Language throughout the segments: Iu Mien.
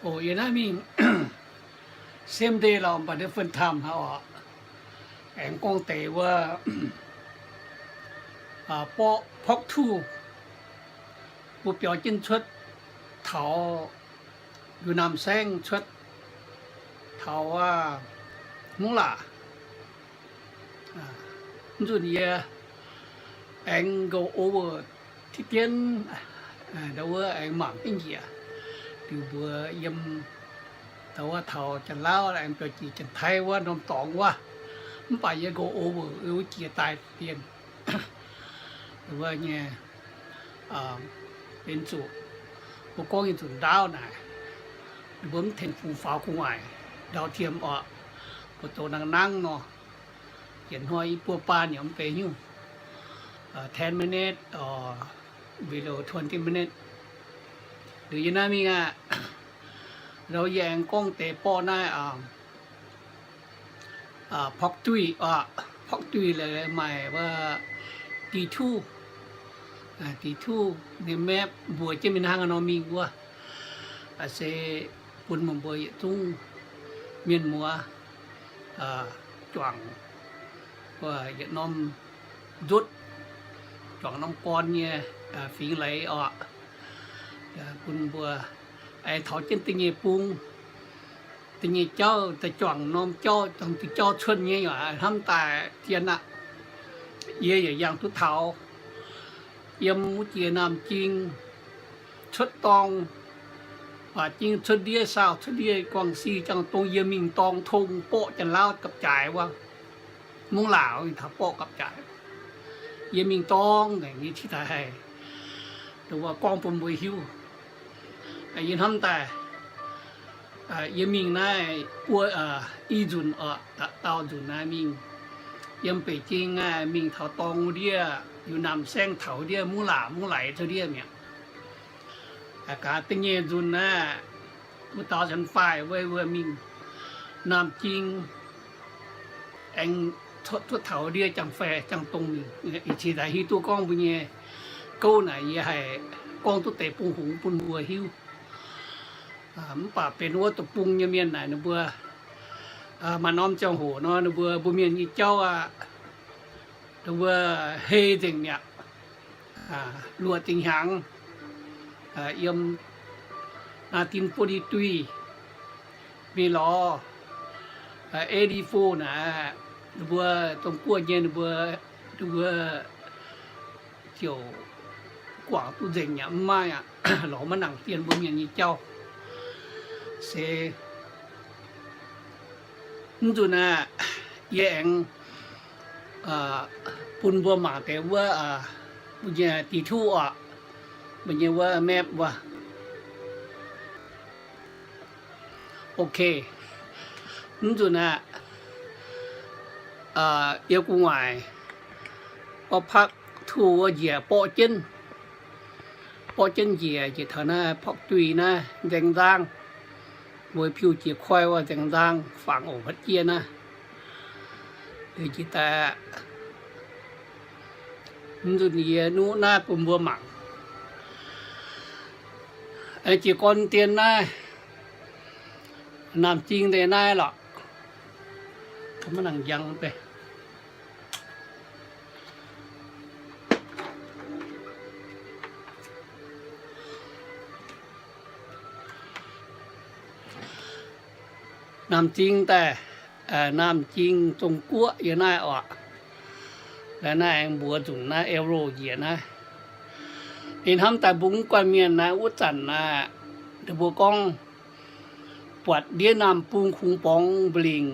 Oc, yie naaiv mingh same day lorqc, mv baac different time hnangv oc. Aengx gorngv deix wuov, borqv part two, mbuo biaux jienv cuotv taux Yiu Naamh Saengv cuotv taux wuov Mungv Laac. Mv nzunc yie aengx go over ti dien, ndau wuov aengx mangc jienv njiec, liuz mbuox yiem ndau wuov taux Janx-Lauv aengx biaux jiex Janx-Taiv wuov norm dorngx wuov. Mv baac yie go over wuov jiex daaih dien wuov nyei benx zuqc mbuo gorngv nyei nzunc ndaauv naaic, ninh mbuo mv tengx fungx faaux gu'nguaaic ndau tiem oc, mbuo zoux nangv nangv nor. Yietc hnoi i buo baan yaac mv benx nyungc, ten minute or below twenty minute. Liuz yie naaiv mingh aqv, ndau yie aengx gorngv deix borqv naaiv part three oc, part three laaix maaih wuov detour, detour nyei map mbuox jienv mingh hnangv haaix nor mingh wuov, se bun meih mbuo yietc zungv mienh muoz juangc yietc norm nzutv, juangc norm gorn nyei fingx leiz oc, bun mbuo aengx taux jienv da'nyeic bung, da'nyeic jauv, da'juangc norm jauv, juangc diuh jauv cuotv nyei yaac hnamv daaih zien aqv. Yie yaac yangh duqv taux yiem wuov jiex Naamh Jing cuotv dorng, Waac Jing cuotv ndiev, Saauh cuotv ndiev, Guangv Si, Janx-Dong, yie mingh dorng tong borqv Janx-Lauv gapv-jaaix wuov, Mungv Laac taux borqv gapv-jaaix. Yie mingh dorng, yie qiex daaih haih gorngv bun mbuo hiuv. Yie hnamv daaih yie mingh naaiv buo, i nzunc oc, dauh nzunc naaiv mingh yiem Beic Jing naaiv, mingh taux dorng ndiev, Yiu Naamh Saengv taux ndiev, Mungv Laac, Mungv Laac cuotv ndiev mi'aqv. Gaax da'nyeic nzunc naaiv, two thousand five wuov, wuov mingh Naamh Jing, aengx cuotv taux ndiev Janx-Fai, Janx-Dong mingh. Ih cin daaih hiuv duqv gorngv mbuo nyei gouv naaic yie haih gorngv duqv deix bung hungx bun mbuo hiuv. Mv baac benx wuov deic-bung nyei mienh naaic ninh mbuo maaih norm ziangh hoc nor ninh mbuo, mbuo mienh nyei jauv aqv, ninh mbuo hei nzengc mi'aqv. Luoqc zingc hnyangx, yiem nineteen forty-three mingh lorz eighty-four naaic, ninh mbuo Zong-Guoqv nyei ninh mbuo, ninh mbuo ziouc guangc duqv nzengc yaac mv maaih aqv, lorz maiv nangc dien mbuo mienh nyei jauv. Se mv nzunc aeqv, yie aengx bun mbuo mangc deix wuov, mbuo nyei detour oc, mbuo nyei wuov map wuov. Ok, mv nzunc aeqv, yie gu'nguaaic wuov part two wuov njiec borqv jienv, borqv jienv njiec, njiec taux naaiv part three naaiv nzaeng nzang, mbuo piu jiex koiv wuov nzaeng nzang fangx oc, patv jiex naaiv. Jiex daaih, mv nzunc yie nuqv naaiv bun mbuo mangc. Jiez gorn dien naaiv, Naamh Jing deix naaiv lorqc. Maiv nangc njang bei. Naamh Jing daaih, Naamh Jing Zong-Guoqv yiem naaiv oc. Naaiv aengx mbuox nzunc naaiv arrow njiec naaiv. Ninh hnamv daaih mbuo mv guanh mienh naaiv wuov zanc naaiv, ninh mbuo gorngv buatc ndiev naamh bung kungx borngz mba'lingc.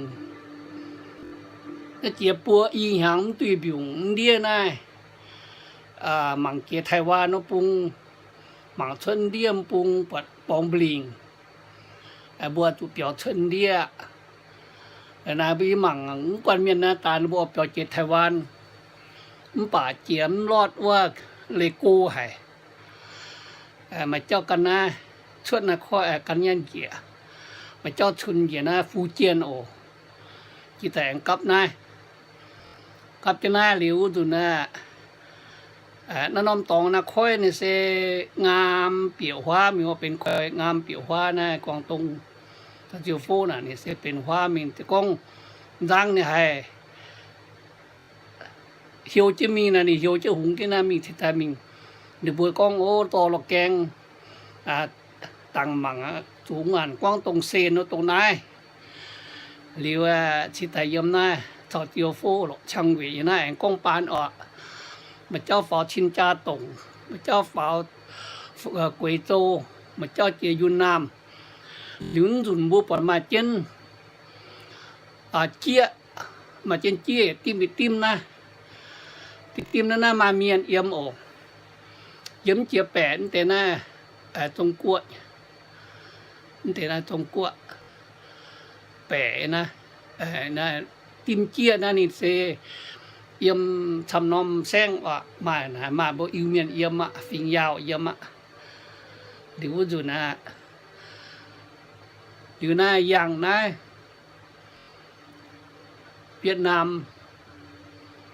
Naaiv jiex buo i hnyangx mv duih mbiungc ndiev naaiv, mangc jiex Taiwan wuov bung, mangc cuotv ndiev bung buatc borngz mba'lingc. Mbuo zuqc biaux cuotv ndiev. Naaiv mbuo yie mangc mv guanh mienh naaiv daaih ninh mbuo biaux jiex Taiwan, mv baac jiex mv lortv wuov leih go haic. Maaih jauv gan naaiv cuotv naaiv koiv gan nyei njiec, maaih jauv cun njiec naaiv Fu Jien oc. Jiex daaih aengx gapv naaiv, gapv jienv naaiv liuz nzunc naaiv, Naaiv norm dorngx naaiv koiv ninh se ngaam bieqc huaav mingh, benx koiv ngaam bieqc huaav naaiv Guangv Dong, Ziouv Fov naaic ninh se benx huaav mingh. Se gorngv nzangv ninh haih heuc jienv mingh naaic, ninh heuc jienv hungx jienv naaiv mingh cingx daaih mingh. Ninh mbuo gorngv, ov, dorh lorh gaeng dangc mangc aqv, zuqc ngaanc Guangv Dong sen wuov dongh naaiv. Liuz cingx daaih yiem naaiv caux Ziouv Fov lorqc, qangx weic yiem naaiv aengx gorngv baan oc. Maaih jauv faaux Chin Jaa Dongc, maaih jauv faaux Gueix Zou, maaih jauv jiex Yun Naamh. Liuz nzunc mbuo buatc maaih jienv jieqv, maaih jienv jieqv dimv dimv naaiv. Dimv dimv naaiv, naaiv maaih mienh yiem oc. Yiem jiex baeqc mv deix naaiv Zong Guoqv, mv deix naaiv Zong Guoqv baeqc naaiv. Dimv jieqv naaiv ninh se yiem camv norm saengv oc, maaih naaic maaih mbuo Iu-Mienh yiem aqv, fingx Yaauh yiem aqv. Liuz wuov nzunc aqv, liuz naaiv yangh naaiv Vietnam,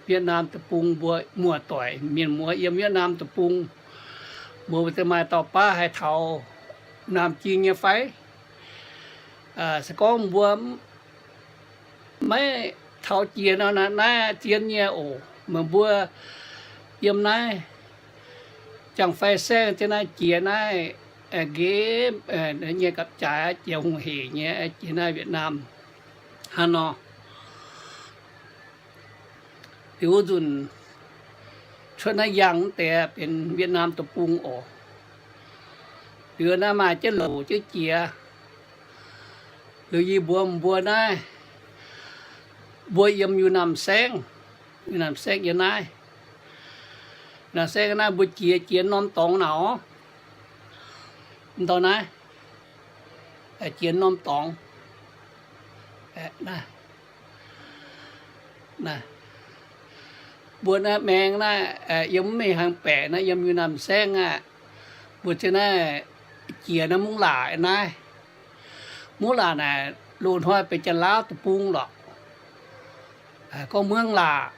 Vietnam Deic-Bung mbuo muoz-doic mienh muoz yiem Vietnam Deic-Bung, mbuo maaih dauh baav haih taux Naamh Jing nyei fai? Se gorngv mbuo maiv taux jiex nor, naaiv zien nyei oc. Meih mbuo yiem naaiv jangx fai saengv jienv naaiv jiex naaiv, nqemh nyei gapv-jaaix jiex hungh heic nyei jiex naaiv Vietnam hnangv nor. Liuz wuov nzunc cuotv naaiv yangh mv deix benx Vietnam Deic-Bung oc. Liuz naaiv maaih jienv louc jienv jiex. Liuz yie mbuox mbuo naaiv, mbuo yiem Yiu-Naamh Saengv, Yiu-Naamh Saengv yiem naaiv. Naamh Saengv naaiv mbuo jiex jiex norm dorngx naaic, ndau naaiv jiex norm dorngx. Mbuo naaiv maeng naaiv yiem mv mengh hnaangx baeqc naaiv, yiem Yiu-Naamh Saengv aqv. Mbuo ziouc naaiv jiex naaiv mungv laac naaiv. Mungv laac naaic loz-hnoi benx Janx-Laauv Deic-Bung lorqc. Gorngv mungv laac,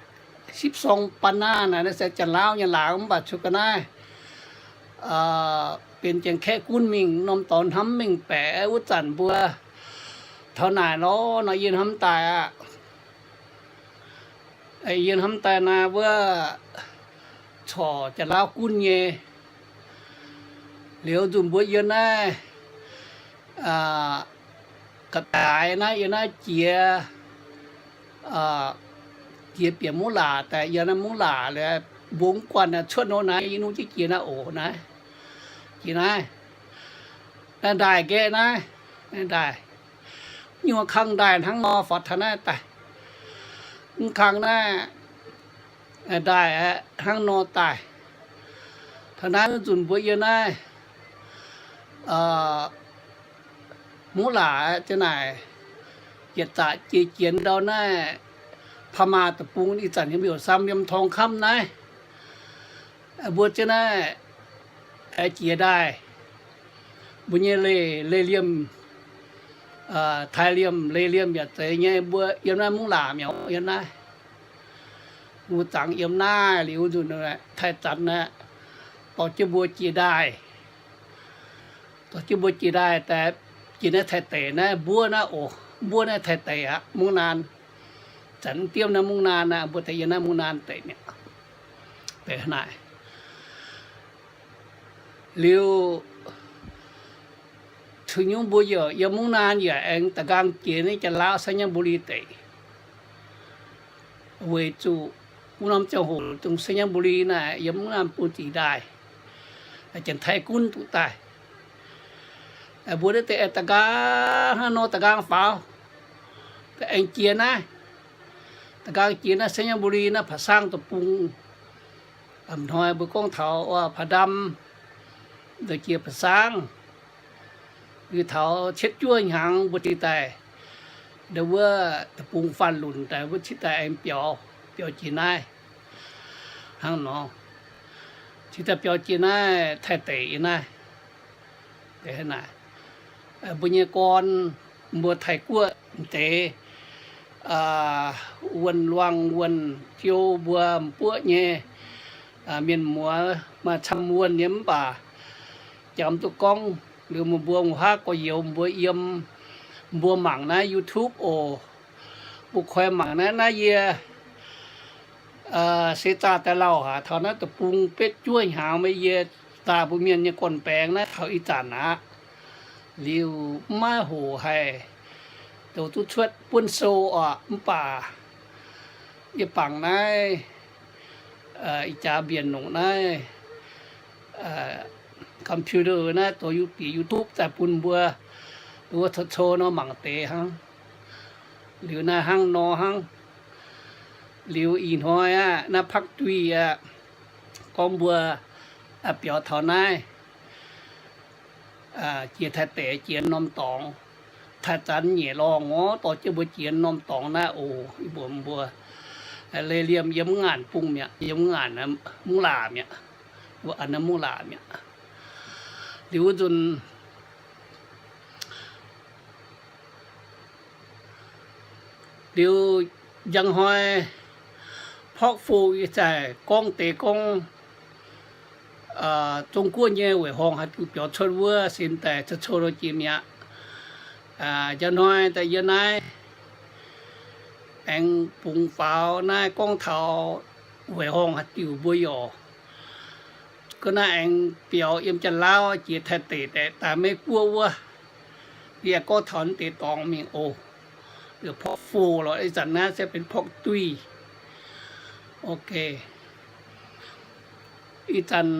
sipv sorng baan naaiv naaic, naaiv se Janx-Laauv nyei laac, mv baac cuotv ga'naaiv benx Janx-Kaeqv gunv mingh, norm dorngx hnamv mingh baeqc. Wuov zanc mbuo taux naaic lorz nor yie hnamv daaih aqv. Yie hnamv daaih naaiv wuov corc Janx-Laauv gunv nyei. Liuz nzunc mbuo yiem naaiv ga'daaix naaiv, yiem naaiv jiex, jiex bieqc mungv laac daaih, yiem naaiv mungv laac liuz, mbuo mv guanh cuotv nor naaiv, yie nungv jienv jiex naaiv oc naaiv. Jiex naaiv, naaiv ndaaih nqaeqv naaiv, naaiv ndaaih, nyuoz kang ndaaih hnangv nor faaux taux naaiv daaih. Mv kang naaiv ndaaih hnangv nor daaih. Taux naaiv nzunc mbuo yiem naaiv mungv laac ziang naaic, yietc zaqc jiex jiex ndau naaiv Paa Maaz Deic-Bung, ih zanc yiem Liouc Sam, yiem Torng Kamv naaiv. Mbuo ziang naaiv jiex ndaaih, mbuo nyei leih, leih liemh, taaih liemh, leih liemh yaac zeiz nyei. Mbuo yiem naaiv mungv laac mi'aqv, yiem naaiv. Mbuo zangx yiem naaiv liuz nzunc taaih zanc aqv, dorh jienv mbuo jiex ndaaih. Dorh jienv mbuo jiex ndaaih daaih, jiex naaiv Taiv deic naaiv, mbuov naaiv oc, mbuov naaiv Taiv deic aqv, mungv naan. Zanc diemv naaiv mungv naan aqv, mbuo daaih yiem naaiv mungv naan deic mi'aqv. Deix naaic liuz, cuotv nyungc mbuo yaac yiem mungv naan yaac aengx da'nqaang jiex naaiv Janx-Laauv Sainyabuli deic. Weic zuqc wuov norm ziangh hoc dongh Sainyabuli naaic yiem mungv naan bun zic ndaaih, Janx-Taiv gunv duqv daaih. Mbuo naaiv deix aengx da'nqaang hnangv nor da'nqaang faaux, aengx jiex naaiv, da'nqaang jiex naaiv Sainyabuli naaiv Pa'sang Deic-Bung. A'hnoi mbuo gorngv taux Paa Ndam, jiex Pa'sang, taux cietv juov hnyangx mbuo cingx daaih, ndau wuov Deic-Bung Faanh Lunc daaih, mbuo cingx daaih aengx biaux, biaux jiex naaiv hnangv nor, cingx daaih biaux jiex naaiv Taiv deic yiem naaiv. Mbuo nyei gorn, mbuo Taiv guoqv m'deix, Wuonh Luangh, Wuonh Jou mbuo m'buoqv nyei, mienh muoz maaih camv wuonh nyei mv baac jangx duqv gorngv liuz meih mbuo wuov haav gorx-youz mbuo yiem, mbuo mangc naaiv YouTube oc. Mbuo koi mangc naaiv, naaiv yie se zaah daaih lauh haic taux naaiv deic-bung betv juov hnyangx meih yie zaah mbuo mienh nyei gorn-baengx naaiv taux ih zanc aqv. Liuz maiv hoc haih zoux duqv cuotv buonv sou oc, mv baac yie bangc naaiv ih jaax mbienc nongc naaiv computer naaiv zoux bieqc YouTube daaih bun mbuo, mbuo cou-cou nor mangc deix hnangv. Liuz naaiv hnangv nor hnangv. Liuz ih hnoi aqv, naaiv ภาค duih aqv, gorngv mbuo biaux taux naaiv jiex Taiv deic jiex norm dorngx, taaih zanc nyeic lorngh orv dorh jienv mbuo jiex norm dorngx naaiv oc. Mbuo, mbuo leiz liemh yiem mv ngaanc bung mi'aqv, yiem mv ngaanc, mungv laac mi'aqv. Mbuo an naaiv mungv laac mi'aqv. Liuz wuov nzunc liuz njang hnoi พ่อครู yie zaih gorngv deix gorngv Zong-Guoqv nyei weic horngh haaix diuc biaux cuotv wuov sin daaih cou-cou lo jiex mi'aqv. Njang hnoi daaih yie naaiv aengx bungx faaux naaiv gorngv taux weic horngh haaix diuc mbuo yaac ga'naaiv aengx biaux yiem Janx-Lauv jiex Taiv deic daaih Meiv Guoqv wuov. Yie gorngv taux deix dorngx mingh oc. พ่อครู lorqc, ih zanc naaiv se benx พ่อครู duih. Ok. Ih zanc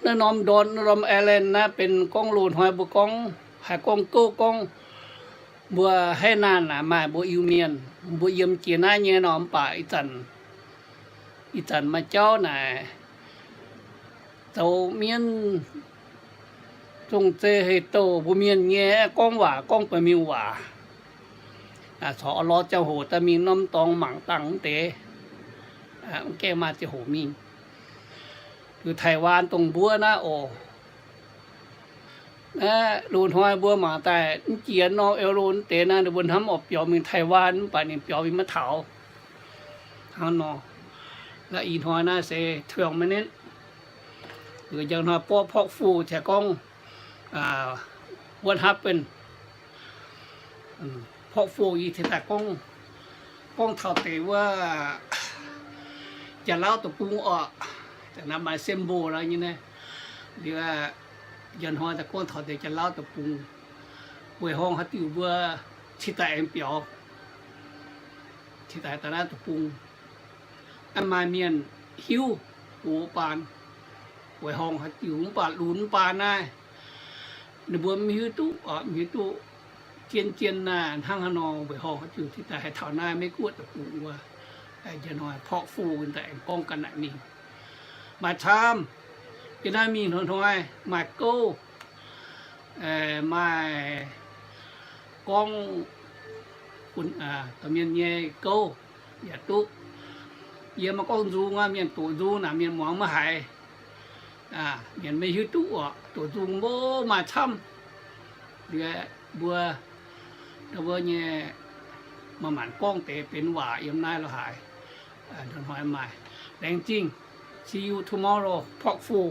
naaiv norm ndorn, norm island naaiv benx gorngv loz-hnoi mbuo gorngv, haih gorngv gouv gorngv mbuo haiv naanh aac maaih mbuo Iu-Mienh, mbuo yiem jiex naaiv nyei nor, mv baac ih zanc, ih zanc maaih jauv naaic zoux mienv zong zei heh douh mbuo mienh nyei gorngv waac gorngv ba'miuh waac. Corc lorz ziangh hoc daaih mingh norm dorngx mangc dangh deix, mv gaengh maaih ziangh hoc mingh. Liuz Taiwan dongh mbuo naaiv oc. Naaiv loz-hnoi mbuo mangc daaih mv jiex norm eo loz deix naaiv, ninh mbuo hnamv oix biaux mingh Taiwan mv baac ninh biaux mingh maiv taux. Hnangv nor, naaiv ih hnoi naaiv se เที่ยง minute. Njang hnoi borqv พ่อครู caux gorngv what happened. พ่อครู yie cingx daaih gorngv, gorngv taux deix wuov Janx-Lauv deic-bung orqc, maaih symbol nyei naaiv. Liuz njang hnoi daaih gorngv taux deix Janx-Lauv deic-bung weic horngh haaix diuc mbuo cingx daaih aengx biaux, cingx daaih daaih naaiv deic-bung. Maaih mienh hiuv gox baan weic horngh haaix diuc mv baac lunx mv baan naaiv, ninh mbuo mv hiuv duqv, mv hiuv duqv. Zien-zien naaiv hnangv haaix nor weic horngh haaix diuc cingx daaih haih taux naaiv Meiv Guoqv deic-bung wuov. Njang hnoi พ่อครู daaih aengx gorngv ga'naaiv mingh. Maaih camv, yie naaiv mingh hnoi-hnoi maaih gouv, maaih gorngv dorh mienh nyei gouv yaac duqv. Yie maiv gorngv nzung aqv, mienh doqc nzung naaic mienh muangx maiv haiz. Mienh maiv hiuv duqv orqc, doqc nzung mbuo maaih camv. Liuz mbuo, mbuo nyei maaih maanc gorngv deix benx waac yiem naaiv lo haaix. Hnoi-hnoi maaih. Laengz zingh. See you tomorrow, พ่อครู.